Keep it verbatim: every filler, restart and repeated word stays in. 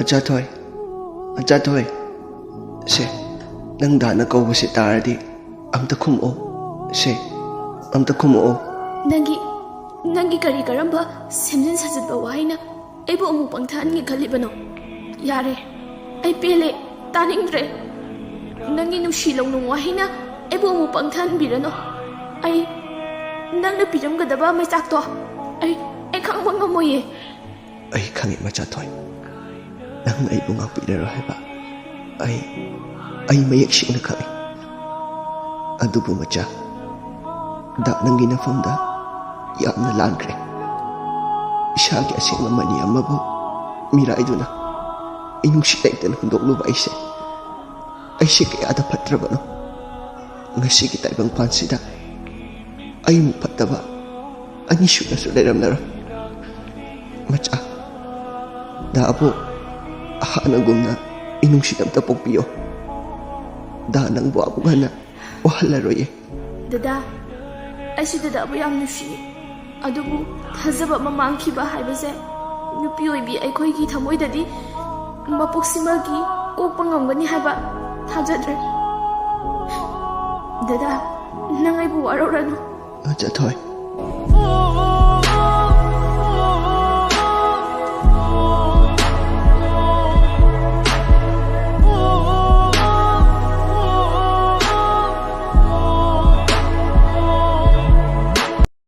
ꯑꯆꯥꯊꯣꯏ, ꯑꯆꯥꯊꯣꯏ, ꯁꯦ, ꯅꯪ ꯗꯥꯅ ꯀꯧꯕꯁꯦ ꯇꯥꯔꯗꯤ ꯑꯝꯇ ꯈꯨꯝꯃꯛꯑꯣ꯫ ꯁꯦ, ꯑꯝꯇ ꯈꯨꯝꯃꯛꯑꯣ꯫ ꯅꯪꯒꯤ ꯅꯪꯒꯤ ꯀꯔꯤ ꯀꯔꯝꯕ ꯁꯦꯝꯖꯤꯟ ꯁꯥꯖꯤꯟꯕ ꯋꯥꯍꯩꯅ ꯑꯩꯕꯨ ꯑꯃꯨꯛ ꯄꯪꯊꯍꯟꯒꯦ ꯈꯜꯂꯤꯕꯅꯣ? ꯌꯥꯔꯦ, ꯑꯩ ꯄꯦꯜꯂꯦ, ꯇꯥꯅꯤꯡꯗ꯭ꯔꯦ꯫ ꯅꯪꯒꯤ ꯅꯨꯡꯁꯤ ꯂꯧꯅꯨꯡ ꯋꯥꯍꯩꯅ ꯑꯩꯕꯨ ꯑꯃꯨꯛ ꯄꯪꯊꯍꯟꯕꯤꯔꯅꯨ꯫ ꯑꯩ ꯅꯪꯅ ꯄꯤꯔꯝꯒꯗꯕ ꯃꯩꯆꯥꯛꯇꯣ ꯑꯩ ꯑꯩ ꯈꯥꯡꯕ ꯉꯝꯃꯣꯏꯌꯦ꯫ ꯑꯩ ꯈꯪꯉꯤ, ꯃꯆꯥꯊꯣꯏ, ꯅꯪꯅ ꯑꯩꯕꯨ ꯉꯥꯛꯄꯤꯔꯔꯣꯏ ꯍꯥꯏꯕ ꯑꯩ ꯑꯩ ꯃꯌꯦꯛ ꯁꯦꯡꯅ ꯈꯪꯉꯤ꯫ ꯑꯗꯨꯕꯨ ꯃꯆꯥ, ꯗꯥ ꯅꯪꯒꯤ ꯅꯐꯝꯗ ꯌꯥꯝꯅ ꯂꯥꯟꯈ꯭ꯔꯦ꯫ ꯏꯁꯥꯒꯤ ꯑꯁꯦꯡꯕ ꯃꯅꯤ ꯑꯃꯕꯨ ꯃꯤꯔꯥꯏꯗꯨꯅ ꯏꯅꯨꯡꯁꯤ ꯂꯩꯇꯅ ꯍꯨꯟꯗꯣꯛꯂꯨꯕ ꯑꯩꯁꯦ ꯑꯩꯁꯦ ꯀꯌꯥꯗ ꯐꯠꯇ꯭ꯔꯕꯅꯣ꯫ ꯉꯁꯤꯒꯤ ꯇꯥꯏꯕꯪꯄꯥꯟꯁꯤꯗ ꯑꯩꯃꯨꯛ ꯐꯠꯇꯕ ꯑꯅꯤꯁꯨꯅꯁꯨ ꯂꯩꯔꯝꯂꯔꯣꯏ꯫ ꯃꯆꯥ, ꯗꯥꯕꯨ ꯍꯥꯟꯅꯒꯨꯝꯅ ꯏꯅꯨꯡꯁꯤꯗ ꯑꯝꯇ ꯄꯣꯛꯄꯤꯌꯣ꯫ ꯗꯥ ꯅꯪꯕꯨ ꯑꯃꯨꯛ ꯍꯟꯅ ꯋꯥꯍꯜꯂꯔꯣꯏꯌꯦ꯫ ꯗꯗꯥ, ꯑꯩꯁꯨ ꯗꯗꯥꯕꯨ ꯌꯥꯝ ꯅꯨꯡꯁꯤꯌꯦ꯫ ꯑꯗꯨꯕꯨ ꯊꯥꯖꯕ ꯑꯃ ꯃꯥꯡꯈꯤꯕ ꯍꯥꯏꯕꯁꯦ ꯅꯨꯄꯤ ꯑꯣꯏꯕꯤ ꯑꯩꯈꯣꯏꯒꯤ ꯊꯃꯣꯏꯗꯗꯤ ꯃꯄꯣꯛꯁꯤꯃꯒꯤ ꯀꯣꯛꯄ ꯉꯝꯒꯅꯤ ꯍꯥꯏꯕ ꯊꯥꯖꯗ꯭ꯔꯦ꯫ ꯗꯗꯥ, ꯅꯪ ꯑꯩꯕꯨ ꯋꯥꯔꯧꯔꯅꯨ꯫ ꯃꯆꯥꯊꯣꯏ,